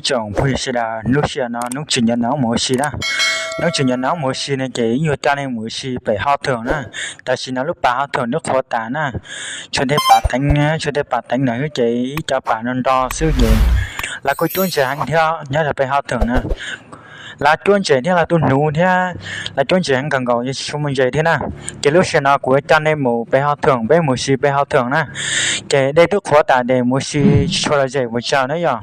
Tsoom phooj ywg sawv daws, lub sij hawm no Noob Tsis Nyoog no mus ua si na. Noob Tsis Nyoog no mus ua si no ces yuav coj nej mus ua si pem hauv Thwm na. Tam sim no lub pas hauv Thwm twb qhuav tas na. Tshuav tej pas teev, tshuav tej pas teev ntawd xwb ces ib co pas no nro xwb ces lawv kuj cuab ntses heev thiab nyob rau pem hauv Thwm na. Lawv cuab ntses thiab lawv tuaj hnuv thiab, lawv cuab ntses heev kawg nkaus yeej tsis tshua muaj ntses thiab na. Ces lub sij hawm no kuv yuav coj nej mus pem hauv Thwm, peb mus ua si pem hauv Thwm na. Ces dej twb qhuav tas ces mus ua si tsis tshua lom zem pes tsawg na yom.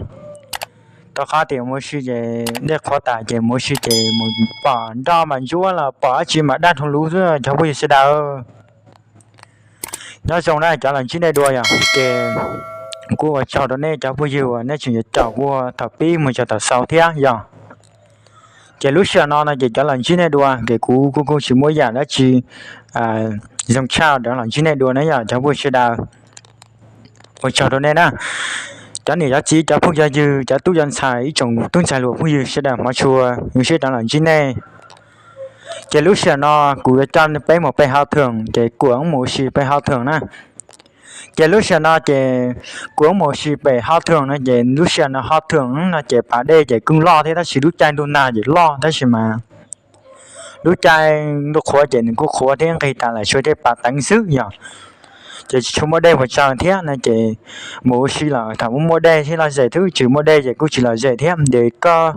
Rau qhov tias mus ua si ces dej qhuav tas ces mus ua si ces mus pom nroj mas ntsuab los pom dab tsi mas daj dhau lub xwb cov phooj ywg sawv daws. Nyob zoo na cov los ntsib nej dua yom, ces kuv ua tsaug rau nej cov phooj ywg uas nej tseem yuav caum kuv thaum pib mus txog thaum xaus thiab yom. Ces lub sij hawm no no ces cov los ntsib nej dua ces kuv kuj kuj tsis muaj yam dab tsi zoo tshaj rov los ntsib nej dua na yom cov phooj ywg sawv daws. Ua tsaug rau nej na. Cov niam cov txiv cov phooj cov ywg cov tub cov ntxhais ib tsoom tub ntxhais hluas phooj ywg sawv daws hmov tshua zoo siab rov los ntsib nej. Ces lub sij hawm no kuv yuav coj peb mus pem hauv Thwm ces kuv wb mus ua si pem hauv Thwm na. Ces lub sij hawm no ces kuv wb mus ua si pem hauv Thwm no ces lub sij hawm no hauv Thwm no ces pas dej ces kuj loj thiab tab sis lub caij ntuj nag ces loj tab sis mas lub caij ntuj qhuav ces nws kuj qhuav thiab nqig tas lawm tshuav tej pas teev xwb yom. Ces tsis tshua muaj dej pes tsawg thiab no ces mus ua si los thaum muaj muaj dej thiab lom zem xwb, tsis muaj dej ces kuj tsis lom zem thiab ces koj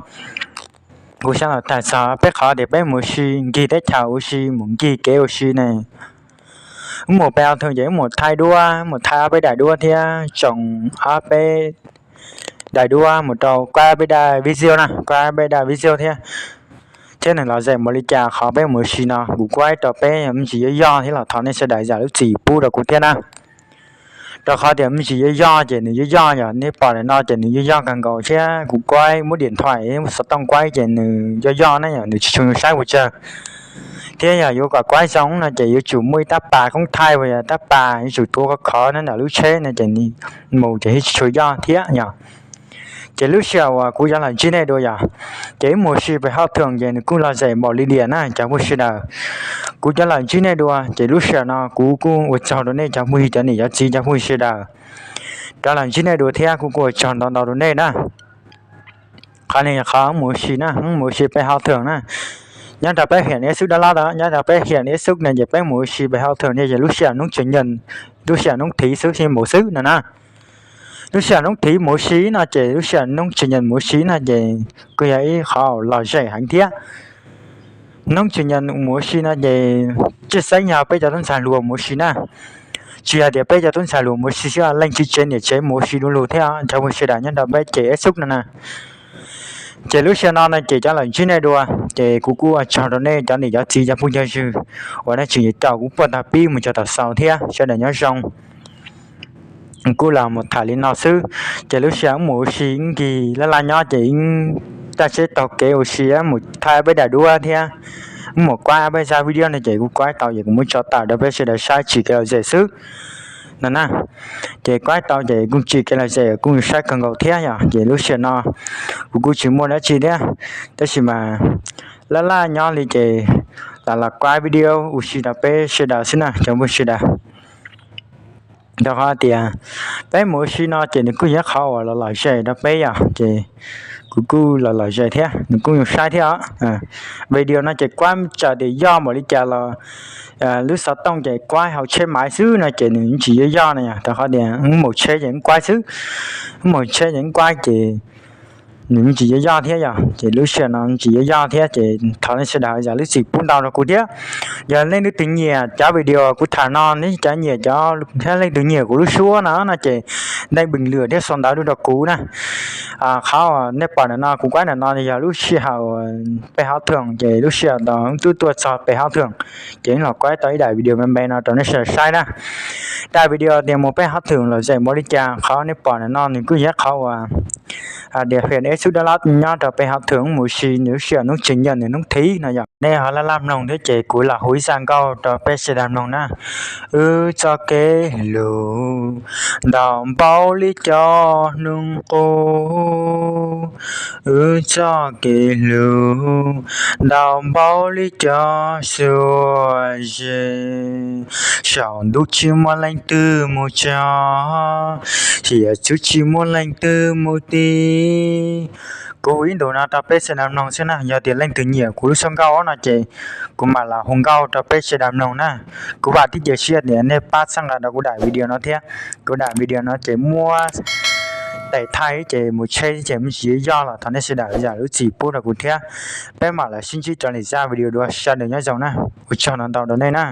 kuv xav los tham txog peb qhov tias peb mus ua si nkig teb chaws ua si mus nkig kev ua si ne. Wb mus pem hauv Thwm ces wb mus thaij duab, mus thaij ob peb daim duab thiab tsoo ob peb daim duab mus rau kuaj peb daim video na, kuaj peb daim video thiab. Thiab nws lom zem npaum li cas qhov peb mus ua si no kuv kuaj rau peb me ntsis yuav yog thiab los thov nej sawv daws zam lub txim pub rau kuv thiab na. Rau qhov tias me ntsis yuav yog ces nws yuav yog yom, nej pom ntawm no ces nws yuav yog kawg nkaus thiab kuv kuaj muab diam thuam xov tooj kuaj ces nws yuav yog na yom, nws tsis tshua saib pes tsawg. Thiab yog yuav kom kuaj zoo no ces yuav tsum muaj ib tab pas koob thaij uas yog tab pas yuav tsum tuav khov khov na ntawm lub tsheb no ces nws mus ces thiaj tsis tshua yog thiab yom. Ces lub sij hawm uas kuv yuav los ntsib nej dua yom, ces wb mus ua si pem hauv Thwm ces nws kuj lom zem npaum li diam na cov phooj sawv daws. Kuv yuav los ntsib nej dua ces lub sij hawm no kuv kuj ua tsaug rau nej cov phooj ywg cov niam cov txiv cov phooj ywg sawv daws. Rov los ntsib nej dua thiab kuv kuj ua tsaug ntau ntau rau nej na. Qhov no yog qhov wb mus ua si na, wb mus ua si pem hauv Thwm na. Nyob rau peb hiam ib xub dab lab, nyob rau peb hiam ib xub no ces peb mus ua si pem hauv Thwm no ces lub sij hawm noob tsev nyees, lub sij hawm noob thiv xwb xij npaum xwb no na. Lub sij hawm noob thiv mus ua si no ces lub sij hawm noob tsev nyees mus ua si no ces kuj yog ib qho lom zem heev thiab. Noob tsev nyees mus ua si no ces tshwj xeeb yog peb cov tub ntxhais hluas mus ua si na. Tsis yog tias peb cov tub ntxhais hluas mus ua si xwb, leej txiv tsev niam tsev mus ua si du lug thiab cov phooj sawv daws nyob rau peb ces ib xub no na. Ces lub sij hawm no no ces cov los ntsib nej dua, ces kuv kuj ua tsaug rau nej cov niam cov txiv cov phooj cov ywg uas nej tseem yuav caum kuv puag thaum pib mus txog thaum xaus thiab sawv daws nyob zoo. Kuj los mus tham li no xwb, ces lub sij hawm wb mus ua si nkig laj laj nyob ces wb coj tsheb taug kev ua si mus thaij peb daim duab thiab wb mus kuaj peb zaj video no ces kuv kuaj tau ces kuv muab tso tawm rau peb sawv daws saib tsim kev lom zem xwb no na. Ces kuaj tau ces kuj tsim kev lom zem kuj saib kawg nkaus thiab yom, ces lub sij hawm no kuv kuj tsis muaj dab tsi thiab, tab sis mas laj laj nyob li ces lam los kuaj video ua si rau peb sawv daws xwb na cov phooj sawv daws. Rau qhov tias peb mus ua si no ces nws kuj yog qhov uas los lom zem rau peb yom, ces kuv kuj los lom zem thiab nws kuj zoo saib thiab os. Video no ces kuaj tsawm tias yog npaum li cas los lub xov tooj ces kuaj hauv tsheb maiv xwb no ces nws tsis yog yog na yom, rau qhov tias wb mus tsheb ces wb kuaj xwb, wb mus tsheb ces wb kuaj ces nws tsis yog yog thiab yom, ces lub sij hawm no tsis yog yog thiab ces thov nej sawv daws zam lub txim pub ntau rau kuv thiab. Yog leej twg nyiam cov video kuv tham no, nej cov nyiam cov thiab leej twg nyiam kuv lub suab no no ces nej bình luận thiab sau ntawv rau kuv na. Qhov nej pom ntawm no kuv kuaj ntawm no yog lub sij hawm pem hauv Thwm ces lub sij hawm ntawd wb twb tuaj txog pem hauv Thwm, ces wb los kuaj tau ib daim video me me no rau nej sawv daws saib na. Daim video tias mus pem hauv Thwm lom zem npaum li cas, qhov nej pom ntawm no nws kuj yog qhov uas tias hiam ib xub dab lab nyob rau pem hauv Thwm mus ua si nws lub sij hawm noob tsev nyees nws noob thiv no yom. Nej ho laj laj mloog thiab ces kuv los hu ib zaj nkauj rau peb sawv daws mloog na. Wb txoj kev lug ntau npaum li cov hnub qub, Wb txoj kev hlub ntau npaum li cov xuab zeb, saum ntuj tsis muaj leej twg mus txog, yam twg tsis muaj leej twg mus tib. Kuv hu ib ntus no rau peb sawv daws mloog xwb na, yog tias leej twg nyiam kuv lub suab nkauj no ces kuv mam los hu nkauj rau peb sawv daws mloog na. Kuv vam thiab cia siab tias nej pab txhawb nqa rau kuv daim video no thiab. Kuv daim video no ces muab tais thaij ces mus tsheb ces muaj tsis yog los thov nej sawv daws zam lub txim pub rau kuv thiab. Peb mam los sib ntsib rau lwm zaj video dua, sawv daws nyob zoo na. Ua tsaug ntau ntau rau nej na.